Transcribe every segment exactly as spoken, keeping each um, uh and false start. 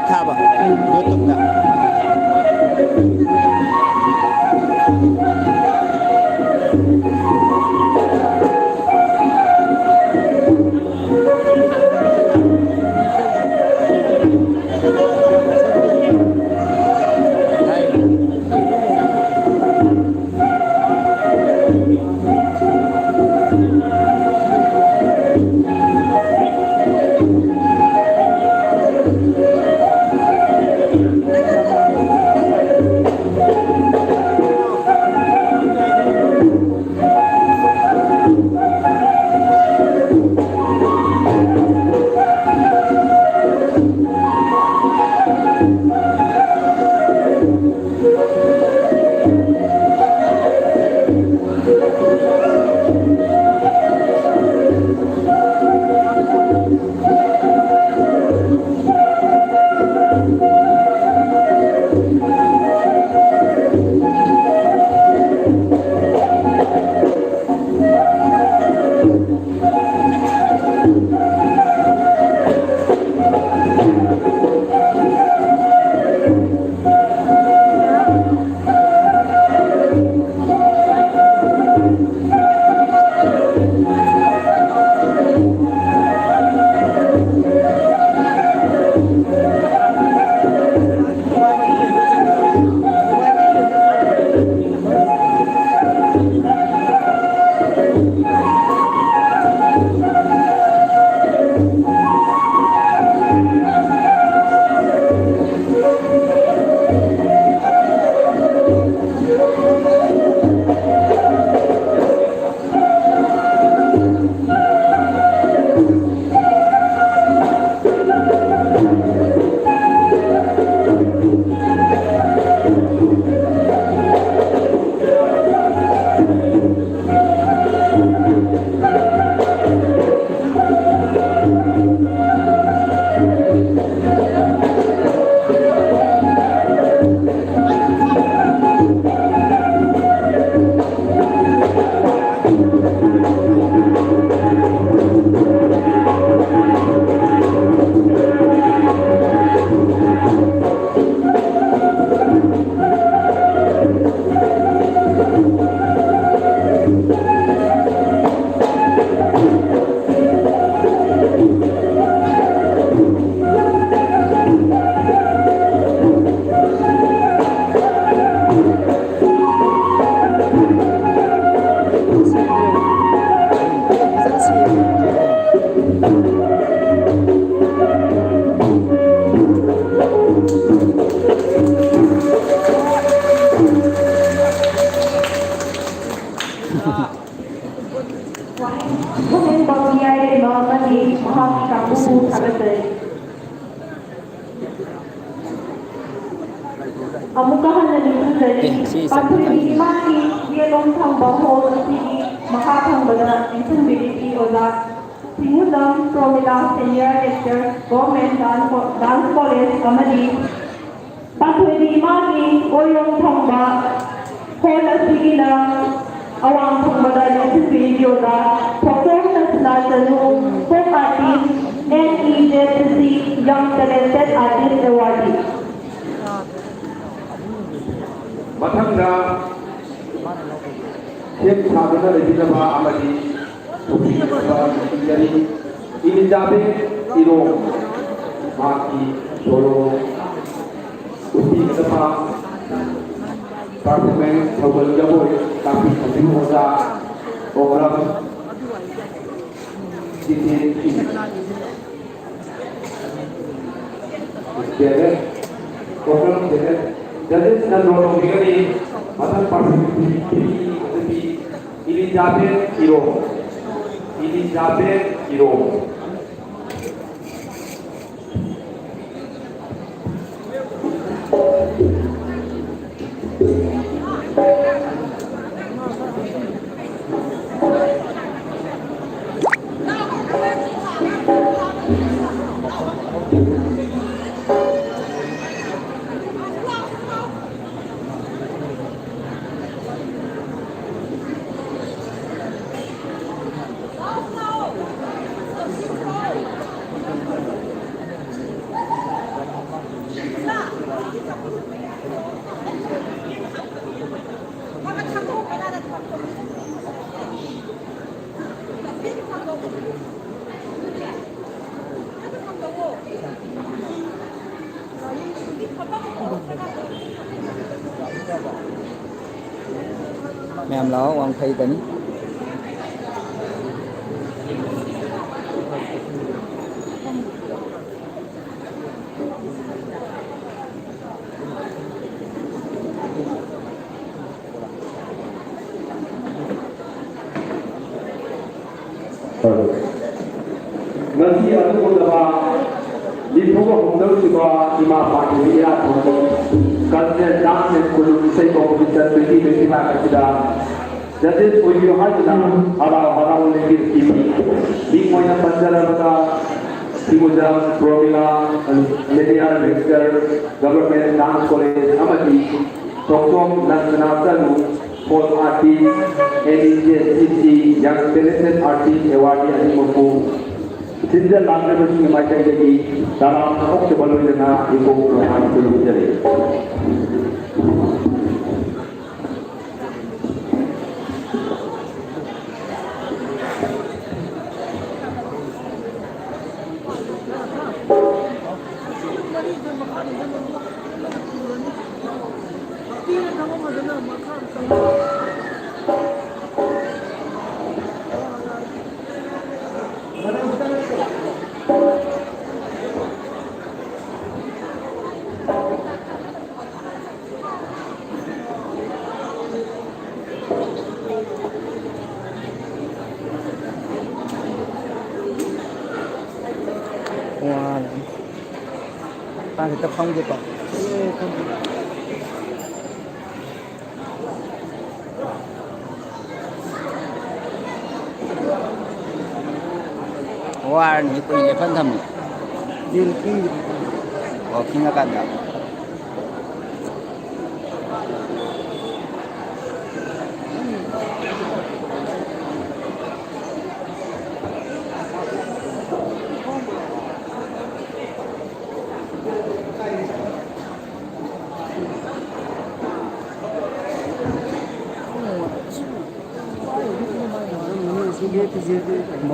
ꯊꯥꯕ YouTube-ꯇ꯫ ꯋꯥꯍꯦꯡꯕꯝ ꯃꯤꯌꯥꯏ ꯂꯩꯃ ꯑꯃꯗꯤ ꯃꯍꯥꯛꯀꯤ ꯀꯥꯡꯕꯨꯕꯨ ꯊꯥꯒꯠꯆꯔꯤ꯫ ꯑꯃꯨꯛꯀ ꯍꯟꯅ ꯅꯤꯡꯁꯤꯡꯖꯔꯤ, ꯑꯦ, ꯁꯤ ꯆꯠꯄ ꯄꯥꯟꯊꯣꯏꯕꯤ ꯇꯥꯏꯃꯤꯡ꯫ ꯏꯃꯥꯒꯤ ꯌꯦꯠꯂꯣꯝ ꯊꯪꯕ ꯍꯣꯜ ꯑꯁꯤꯒꯤ ꯃꯈꯥ ꯊꯪꯕꯗ ꯆꯦꯟꯁꯤꯟꯕꯤꯔꯤꯕꯤ ꯑꯣꯖꯥ ꯁꯤꯡꯉꯨꯖꯝ ꯄ꯭ꯔꯣꯃꯤꯂꯥ, ꯁꯦꯅꯤꯌꯔ ꯂꯦꯛꯆꯔ, ꯒꯣꯔꯃꯦꯟ ꯗꯥꯟꯁ ꯀꯣ-, ꯗꯥꯟꯁ ꯀꯣꯂꯦꯖ ꯑꯃꯗꯤ ꯄꯥꯟꯊꯣꯏꯕꯤ ꯏꯃꯥꯒꯤ ꯑꯣꯏꯔꯣꯝ ꯊꯪꯕ ꯍꯣꯜ ꯑꯁꯤꯒꯤꯅ ꯑꯋꯥꯡ ꯊꯪꯕꯗ ꯂꯦꯡꯁꯤꯟꯕꯤꯔꯤꯕꯤ ꯑꯣꯖꯥ ꯊꯣꯛꯆꯣꯝ ꯅꯁꯅꯥ ꯆꯅꯨ, folk artist, N E Z C, Young Talented Artist Awardee꯫ ꯃꯊꯪꯗ ꯁꯦꯝ ꯁꯥꯗꯨꯅ ꯂꯩꯕꯤꯅꯕ ꯑꯃꯗꯤ ꯊꯣꯛꯄꯤꯅꯕ ꯅꯤꯡꯁꯤꯡꯖꯔꯤ꯫ ꯏꯂꯤꯖꯥꯕꯦꯊ ꯏꯔꯣꯝ, ꯃꯍꯥꯛꯀꯤ ꯁꯣꯂꯣ ꯎꯠꯄꯤꯒꯗꯕ ꯄꯔꯐꯣꯔꯃꯦꯟꯁ ꯊꯧꯒꯜ ꯖꯒꯣꯏ ꯇꯥꯛꯄꯤ ꯇꯝꯕꯤꯕ ꯑꯣꯖꯥ ꯑꯣꯀ꯭ꯔꯝ ꯖꯤꯇꯦꯟ ꯁꯤꯡ꯫ ꯖꯦꯔꯦ, ꯑꯣꯀ꯭ꯔꯝ ꯖꯦꯔꯦ꯫ ꯖꯖꯦꯁꯅ ꯅꯣꯠ ꯇꯧꯕꯤꯒꯅꯤ꯫ ꯃꯊꯪ ꯄꯥꯔꯇꯤꯁꯤꯄꯦꯟꯠ ꯑꯗꯨꯗꯤ ꯏꯂꯤꯖꯥꯕꯦꯊ ꯏꯔꯣꯝ꯫ ꯏꯂꯤꯖꯥꯕꯦꯊ ꯏꯔꯣꯝ꯫ ꯃꯌꯥꯝ ꯂꯥꯛꯑꯣ, ꯋꯥꯡꯈꯩꯗꯅꯤ꯫ ꯑꯗꯨꯒꯨꯝꯂꯕ ꯅꯤꯐꯨꯒ ꯍꯨꯝꯗꯣꯏꯁꯨꯕ ꯏꯃꯥ ꯄꯥꯟꯊꯣꯏꯕꯤ ꯏꯔꯥꯠ ꯊꯧꯅꯤ Cultural Dance and ꯈꯨꯅꯨꯡ ꯏꯁꯩ Competition twenty twenty-five ꯑꯁꯤꯗ judges ꯑꯣꯏꯕꯤꯌꯨ ꯍꯥꯏꯗꯨꯅ ꯍꯔꯥꯎ ꯍꯔꯥꯎ ꯂꯦꯡꯕꯤꯔꯛꯈꯤꯕꯅꯤ꯫ ꯃꯤꯡ ꯑꯣꯏꯅ ꯄꯟꯖꯔꯕꯗ ꯁꯤꯕꯨꯖꯝ ꯄ꯭ꯔꯣꯃꯤꯂꯥ, Lady R Victor, Government Dance College ꯑꯃꯗꯤ ꯊꯣꯛꯆꯣꯝ ꯂꯟꯁꯅꯥ ꯆꯅꯨ, Folk Artist, N E J C C Young Talented Artist Award ꯑꯅꯤꯃꯛꯄꯨ ꯁꯤꯟꯖ ꯂꯥꯡꯖꯕꯁꯤꯡꯒꯤ ꯃꯥꯏꯀꯩꯗꯒꯤ ꯇꯔꯥꯝꯅ ꯑꯣꯛꯆꯕ ꯂꯣꯏꯅꯅ ꯏꯄꯨ ꯄ꯭ꯔꯣꯒ꯭ꯔꯥꯝ ꯈꯨꯔꯨꯝꯖꯔꯤ꯫ ꯋꯥꯔꯦ꯫ ꯃꯥ ꯈꯤꯇ ꯐꯝꯒꯦ ꯇꯧ꯫ ꯋꯥꯔꯅꯤ ꯀꯨꯏꯅ ꯂꯦꯞꯍꯟ ꯊꯝꯃꯤ꯫ ꯌꯦꯟ ꯀꯤꯔꯤꯕ꯫ ꯑꯣ, ꯈꯤꯡꯉꯀꯥꯟꯗ꯫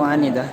ꯋꯥꯅꯤꯗ꯫